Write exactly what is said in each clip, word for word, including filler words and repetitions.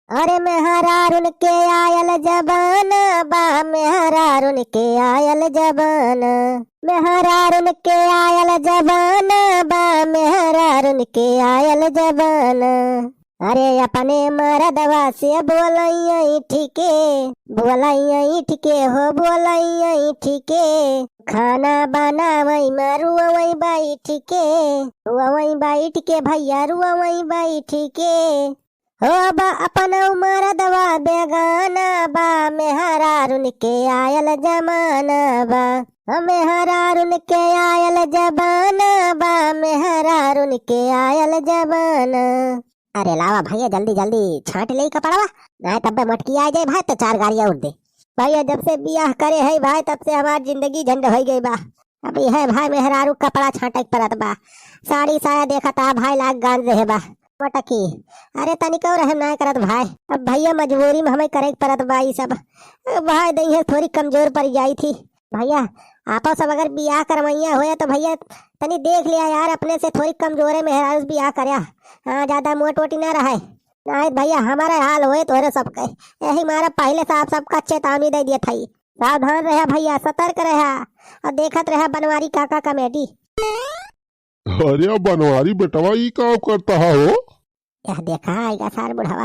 अरे मेहरारुन के आयल जमाना बा, मेहरारुन के आयल जमाना, मेहरारुन के आयल जमाना बा, मेहरारुन के आयल जमाना। अरे अपने मरदवा से बोलैया ईठ के, बोलैया ईठ के हो, बोलैया ईठ के। खाना बनावै में रुअवै बैठ के, रुअवै बैठ के भैया, रुअवै बैठ के। हो बा अपनौ मरदवा बेगाना बा, मेहरारुन के आयल जमाना बा। हो मेहरारुन के आयल जमाना बा, मेहरारुन के आयल जमाना। अरे लावा भैया, जल्दी जल्दी छाँट लेई कपड़वा, नाहीं तब्बे मोटकी आइ जाई भाई, तो चार गारी अउर दे। भैया, जब से बियाह करे है भाई, तब से हमार जिंदगी झंड होइ गई बा। अब इहै भाई मेहरारू कपड़ा छाँटै के परत बा। साड़ी साया देखत आ भाई, लाग गांज देहे बा। मोटकी, अरे तनिकौ रहम नाहीं करत भाई, अब भैया मजबूरी में हमैं करै के परत बा ई सब। अब भाई दहिया थोरी कमजोर परि जाई थी। भैया, आपौ सब अगर बियाह करवैया होया तो भैया तनी देख लिया यार, अपने से थोरी कमजोरे मेहरारू से बियाह कर्या। हाँ, ज्यादा मोट वोटी ना रहै। नाहीं भैया, हमरे हाल होए तोहरे सबके। यही मारा पहिले से आप सबका चेतावनी दै दिया थई। सावधान रहा भैया, सतर्क रहा। अउर देखत रहा बनवारी काका comedy। अरे बनवारी बेटवा, ई का करत हा हो? यह देखा आइगा सार बुढ़वा।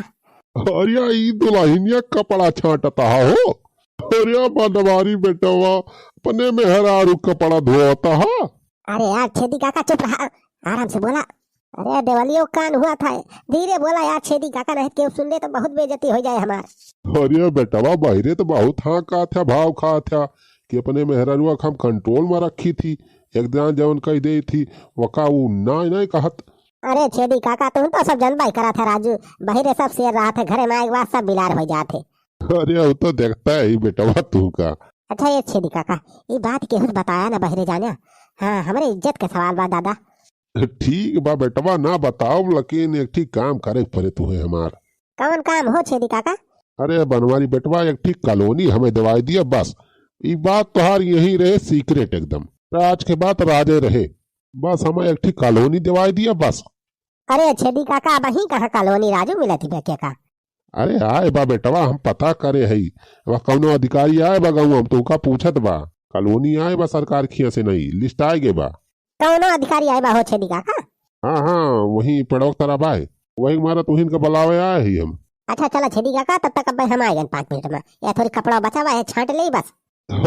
अरे ई दुलहिनिया कपड़ा छाँटत हा हो? अरे बनवारी बेटवा, अपने मेहरारू कपड़ा धोवत हा? अरे यार छेदी काका चुप रहा, आराम से बोला। अरे देवलियो कान हुआ था, धीरे बोला यार छेदी काका, नहीं केहू सुन ले तो बहुत बेइज्जती होइ जाए हमार। अरे बेटवा, बहिरे तो बहुत हाँकत हा, भाव खात हा कि अपने मेहररुआ के हम control में रखी थी, एक दिन जौन कहि देई थी, वका ऊ नाहीं नाहीं कहत। अरे छेदी काका, तुम तो सब जनबै करत हा राजू, बहिरे सब शेर रहत है, घरे में आए के बाद सब बिलार होइ जात है। अरे ऊ तो देखत ही बेटवा तू का। अच्छा ये छेदी काका, ई बात केहू से बताया ना बहिरे जाने, हाँ हमरे इज्जत के सवाल बा दादा। ठीक बा बेटवा, ना बताउब, लेकिन एक ठी काम करै के परे तुहैं हमार। कौन काम हो छेदी काका? अरे बनवारी बेटवा, एक ठी colony हमैं देवाई दिया बस। ई बात तोहार यहीं रहे secret एकदम, राज के बात राजे रहे। बस हमैं एक ठी colony देवाई दिया बस। अरे छेदी काका, अबहीं कहाँ colony राजू मिलत ही बेके का? अरे आए बा बेटवा, हम पता करे हई, वह कौनो अधिकारी आए बा गाँव, हम तोका पूछत बा। Colony आए बा सरकार खिया से नई, list आए गए बा। कौनो अधिकारी आए बा हो छेदी काका? हाँ हाँ, वहीं पेड़वा के तरफ आए, वही मारा तुहिन के बुलावे आए ही हम। अच्छा चला छेदी काका, तब तक अब हम आए गए पाँच मिनट में, या थोरी कपड़ा बचा बा, ये छाँट लेई बस।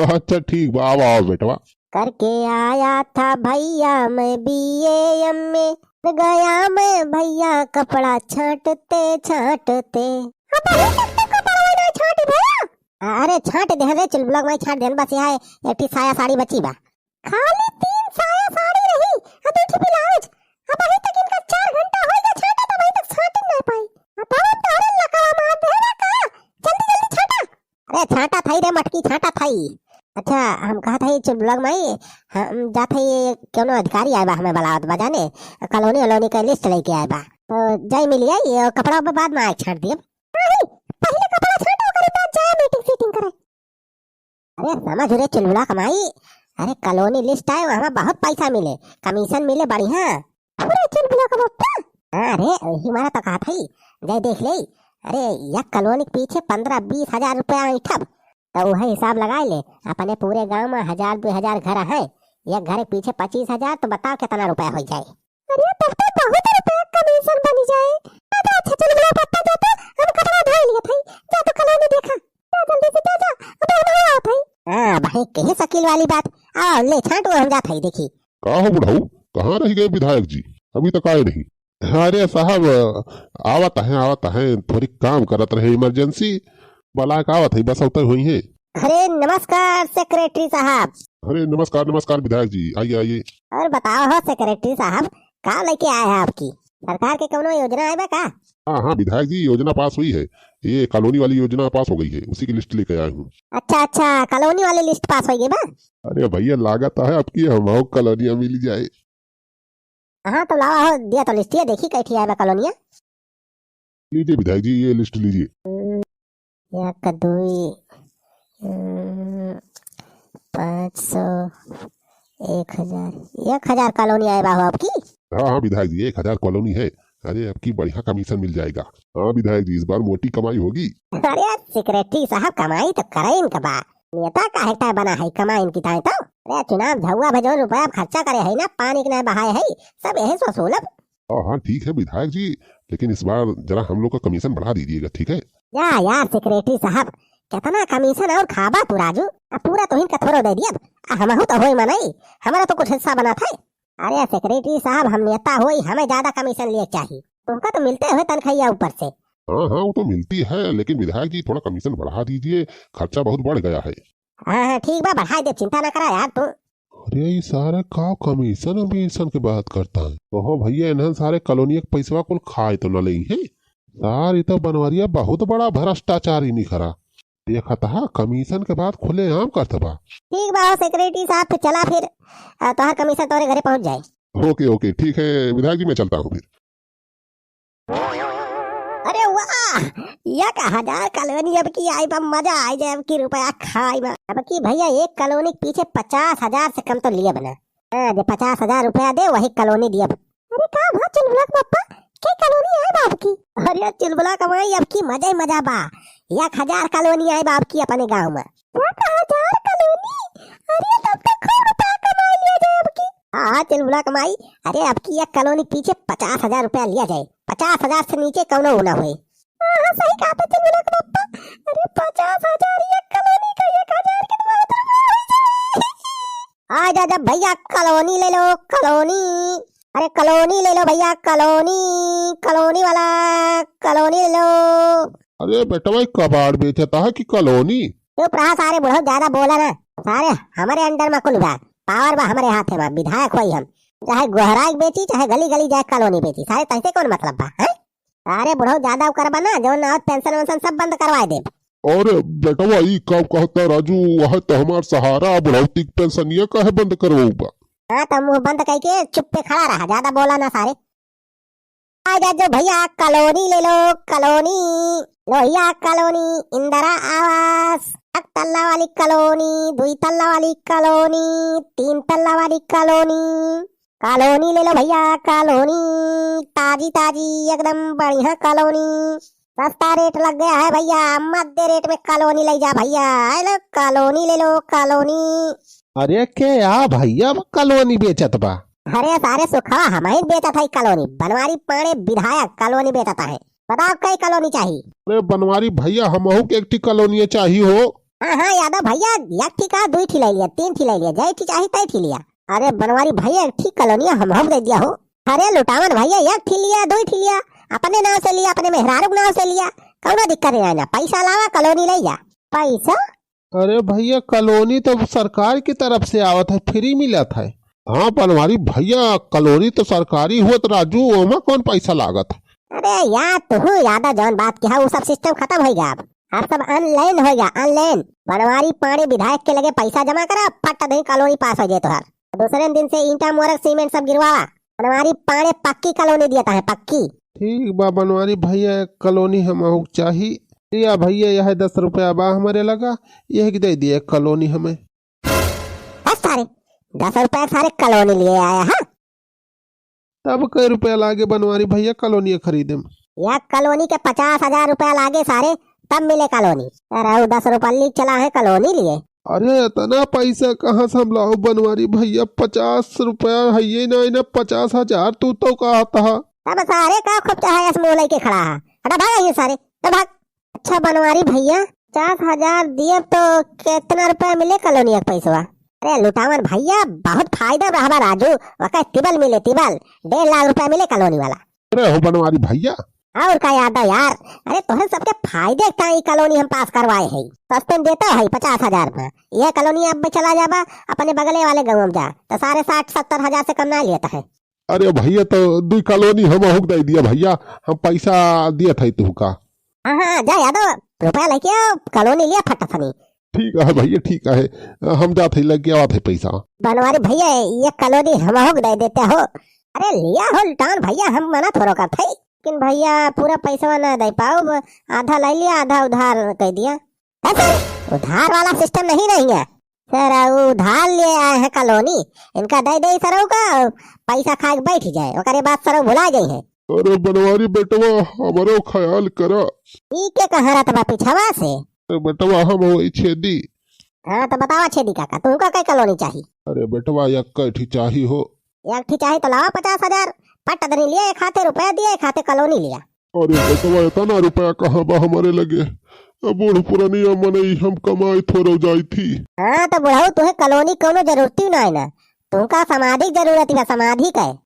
अच्छा ठीक बा, आवा आवा बेटवा। करके आया था भैया मैं B A M A, गया मैं भैया कपड़ा छाँटते छाँटते। अब वही तक तो कपड़ा वही नहीं छाँटी भैया। अरे छाँट देहन रे चुलबुला के माई, छाँट देहन, बस यहाँ एक ठी साया साड़ी बची बा। खाली तीन साया साड़ी रही, आ दू ठी blouse। अब अभी तक इनका चार घंटा होइगा छाँटा, तो अभी तक छाँट ही नहीं पाई। अब हम तोहरे लकवा मार देहन का? जल्दी जल्दी छाँटा। अरे छाँटा थई रे मटकी, छाँटा थई। अच्छा हम कहत हई चुलबुला के माई, हम जात हई, कौनो अधिकारी आए बा, हमैं बुलावत बा जाने, colony वलोनी का list लइके आए बा, तो जाई मिली आई, ये कपड़ा पे बाद में आए छाँट दियब। नहीं, पहिले कपड़ा छाँटा, ओकरे बाद जाए meeting seating करे। अरे समझ रे चुलबुला के माई, अरे colony list आए, वहाँ बहुत पैसा मिले, commission मिले बढ़िया। पूरे चुलबुला के बप्पा। हाँ रे, वही मारा तो कहत हई, जाए देख ले। अरे एक colony के पीछे पन्द्रह बीस हजार रुपया ऐंठब, तो वह हिसाब लगाए ले, अपने पूरे गाँव में हजार दो हजार घर है, एक घर के पीछे पच्चीस हजार, तो बताओ कितना रुपया होइ जाए। अरे तब तो बहुत रुपया commission बनी जाए। अच्छा चुलबुला पप्पा, जाता हम कपड़ा धोई लिया था, जा तो colony देखा, जा जल्दी से जा, जा, अब हम आवत हई। हाँ भाई, केहे शकील वाली बात, आओ ले छाँट, वो हम जात हई देखी। का हो बुढ़ऊ, कहाँ रहि गए विधायक जी, अभी तक आए नहीं? अरे साहब, आवत हैं, आवत हैं, थोरी काम करत रहे emergency, बलाक आवत है, बस अवते होइहैं। अरे नमस्कार secretary साहब। अरे नमस्कार, नमस्कार विधायक जी, आइए, आइए। और बताओ हो secretary साहब, का लइके आए हैं आपकी? सरकार के कौनो योजना आए बा का? हाँ, हाँ विधायक जी, योजना पास हुई है, ये colony वाली योजना पास हो गई है, उसी की list लेके आया हूँ। अच्छा, अच्छा, colony वाली list पास होइ गई बा? अरे भैया, लागत है अबकी हमहू colony मिल जाए। हाँ, तो लावा हो, दिया तो list, ये देखी, कै ठी आए बा colony। लीजिए विधायक जी, ये list लीजिए। हम्म, एक, दुई, हम्म, पाँच सौ, एक हजार, एक हजार colony आए बा हो अबकी। हाँ, हाँ विधायक जी, एक हजार colony है, अरे, अब की बढ़िया कमीशन मिल जाएगा। हाँ विधायक जी, इस बार मोटी कमाई होगी। अरे सेक्रेटरी साहब, कमाई तो करइन का बा, नेता काहे ताय बना है, कमाइन की ताय तो। अरे चुनाव झउआ भे जौन रुपया खर्चा करे है ना, पानी के नाय बहाए है, सब यही से वसूलब। हाँ हाँ, ठीक है विधायक जी, लेकिन इस बार जरा हम लोग का कमीशन बढ़ा दीजिएगा, ठीक है? या यार सेक्रेटरी साहब, कितना कमीशन और खाबा तू राजू? अब पूरा तोहिन का थोड़ो दे दियब, आ हमहू तो होई मनई, हमारा तो कुछ हिस्सा बना था। अरे सेक्रेटरी साहब, हम नेता होई, हमें ज्यादा कमीशन लिए चाहिए, तुमका तो मिलते हुए तनख्वाहिया ऊपर से। हाँ हाँ, वो तो मिलती है, लेकिन विधायक जी थोड़ा कमीशन बढ़ा दीजिए, खर्चा बहुत बढ़ गया है। हाँ हाँ ठीक बा, बढ़ाई देब, चिंता ना करा यार तू। अरे ई सारे का कमीशन अमीशन के बात करता है? ओहो भइया, इन्हन सारे कॉलोनिया के पैसवा कुल खाए तो न लेइहैं। सार, ई तो बनवरिया बहुत बड़ा भ्रष्टाचारी निखरा। देखत हा, कमीशन के बात खुलेआम करत बा। ठीक बा हो सेक्रेटरी साहब, फिर चला फिर, अ, तोहार कमीशन तोरे घरे पहुँच जाए। ओके ओके, ठीक है विधायक जी, मैं चलता हूँ फिर। अरे वाह, एक हजार कॉलोनी अब की आई बा, मजा आई जाए अब की रुपया खाई बा। अब की भइया एक कॉलोनी के पीछे पचास हजार से कम तो लियब ना। हाँ, जे पचास हजार रुपया दे वही कॉलोनी दियब। अरे का भा चुलबुला के पप्पा, के कॉलोनी आई बा अब की? अरे चुलबुला के माई, अब की मजा ही मजा बा, एक हजार कॉलोनी आई बा अब की अपने गाँव में। एक हजार कॉलोनी? अरे तब तो खूब रुपया कमाई लिया जाए अब की। हाँ हाँ चुलबुला के माई, अरे अब की एक कॉलोनी पीछे पचास हजार रुपया लिया जाए, पचास हजार से नीचे कौनो ना होए। हाँ हाँ सही कहा था चुलबुला के पप्पा, अरे पचास हजार एक कॉलोनी का, एक हजार के तो बहुत रुपया हो जाए। आ जा जा भइया, कॉलोनी ले लो, कॉलोनी। अरे कॉलोनी ले लो भइया, कॉलोनी, कॉलोनी वाला, कॉलोनी ले लो। अरे बेटवा, ई कबाड़ बेचत हा कि कॉलोनी? चुप रहा सारे बुढ़ऊ, ज्यादा बोला ना। सारे हमरे under में कुल बा, power बा हमरे हाथे में, विधायक होई हम। चाहे गोहराई बेची, चाहे गली गली जाए कॉलोनी बेची, सारे तैसे कौन मतलब बा, हैं? अरे बुढ़ऊ, ज्यादा उ करबा ना, जौन आवत पेंशन वेंशन सब बंद करवाए देब। अरे बेटवा, ई का कहता राजू, वह तो हमार सहारा, बुढ़ौती के पेंशनिया काहे बंद करवाउबा? हाँ, तो मुंह बंद करके चुप्पे खड़ा रहा, ज्यादा बोला ना सारे। आ जा जो भइया, कॉलोनी ले लो, कॉलोनी, लोहिया कॉलोनी, इंदिरा आवास, एक तल्ला वाली कॉलोनी, दुई तल्ला वाली कॉलोनी, तीन तल्ला वाली कॉलोनी, कॉलोनी ले लो भइया, कॉलोनी, ताजी ताजी एकदम बढ़िया कॉलोनी। सस्ता रेट लग गया है भइया, मध्य रेट में कॉलोनी ले जा भइया, है ना, कॉलोनी ले लो, कॉलोनी। अरे के या भइया, अब कॉलोनी बेचत बा? अरे सारे सुखवा, हमहिन बेचत है कॉलोनी, बनवारी पांड़े विधायक कॉलोनी बेचत है। बताओ कई कॉलोनी चाही? अरे बनवारी भइया, हमहू के एक ठी कॉलोनी चाही हो। हाँ हाँ यादव भइया, एक ठी का दुई ठी ले लिया, तीन ठी ले लिया, जय ठी चाही तय ठी लिया। अरे बनवारी भइया, एक ठी कॉलोनिया हमहू दे दिया हो। अरे लुटावन भइया, एक ठी लिया, दुई ठी लिया, अपने नाव से लिया, अपने मेहरारू के नाव से लिया, कौनो दिक्कत नहीं है ना। पैसा लावा, कॉलोनी ले जा। पैसा? अरे भइया, कॉलोनी तो सरकार की तरफ से आवत है, free मिलत है। हाँ बनवारी भइया, कॉलोनी तो सरकारी हुआ तो राजू, ओमा कौन पैसा लागत है? अरे यार, तू यादव जौन बात किहा, वो सब system खत्म हो गया अब। अब सब online हो गया, online। बनवारी पांड़े विधायक के लगे पैसा जमा करा, फट दही कॉलोनी पास हो जाए तोहार। दूसरे दिन से ईंटा, मोरक, सीमेंट सब गिरवावा। बनवारी पांड़े पक्की कॉलोनी दिया था, पक्की। ठीक बा बनवारी भइया, एक कॉलोनी हमहू चाही। या भइया, यह दस रुपया बा हमरे लगा, यह के दे दिए कॉलोनी हमें। बस सारे, दस रुपया सारे कॉलोनी लिए आया है। तब कै रुपया लागे बनवारी भइया कॉलोनी खरीदे में? या कॉलोनी के पचास हजार रुपया लागे सारे, तब मिले कॉलोनी। अरे वो दस रुपया ली चला है कॉलोनी लिए। अरे इतना पैसा कहाँ से हम लाओ बनवारी भइया, पचास रुपया है ये ना, ना पचास हजार तू तो कहत हा। तब सारे का खूब चाहे ऐसे मुंह लेके खड़ा है, हटा भाग ये सारे, तो भाग। अच्छा बनवारी भइया, पचास हजार दिए तो कितना रुपया मिले कॉलोनिया के पैसवा? अरे लुटावन भइया, बहुत फायदा रहबा राजू, वका टिबल मिले, टिबल, डेढ़ लाख रुपया मिले कॉलोनी वाला। अरे हो बनवारी भइया। और का यादव यार, अरे तोहन सबके फायदे का ई कॉलोनी हम पास करवाए है, सस्ते में देता है पचास हजार में। यह कॉलोनी अब चला जाबा अपने बगले वाले गाँव में जा, तो सारे साठ सत्तर हजार से कम ना लेता है। अरे भइया, तो दुई कॉलोनी हमहू के दे दिया भइया, हम पैसा दिया था तुहका। हाँ, हाँ, जा यादव, रुपया लेके आओ, कॉलोनी लिया फटाफनी। ठीक है भइया, ठीक है, हम जात है, लेके आवत है पैसा। बनवारी भइया, ये कॉलोनी हमहू के दे देते हो। अरे लिया हो लुटान भइया, हम मना थोड़ो करत है, लेकिन भइया पूरा पैसा ना दे पाउब, आधा ले लिया, आधा उधार कर दिया। ऐसे उधार वाला system नहीं, नहीं है। सर, उ उधार लिए आए हैं कॉलोनी, इनका दे दे सरऊ का, पैसा खा के बैठ जाए, ओकरे बाद सरऊ भुला जाए हैं। अरे बनवारी बेटवा, हमरो ख्याल करा। ई के कहा रहत बा पिछवा से? अरे बेटवा, हम वही छेदी। हाँ, तो बतावा छेदी काका, तुमका कै कॉलोनी चाही? अरे बेटवा, एक कै ठी चाही हो। एक ठी चाही तो लावा पचास हजार, पट्ट दनी लिया, एक हाथे रुपया दिया, एक हाथे कॉलोनी लिया। अरे बेटवा, इतना रुपया कहाँ बा हमरे लगे? अब बूढ़ पुरनिया मनई हम कमाई थोरो जाई थी। हाँ, तो बुढ़ऊ, तुहे कॉलोनी कौनो जरूरती ना है ना, तुमका समाधि के जरूरत बा, समाधि के।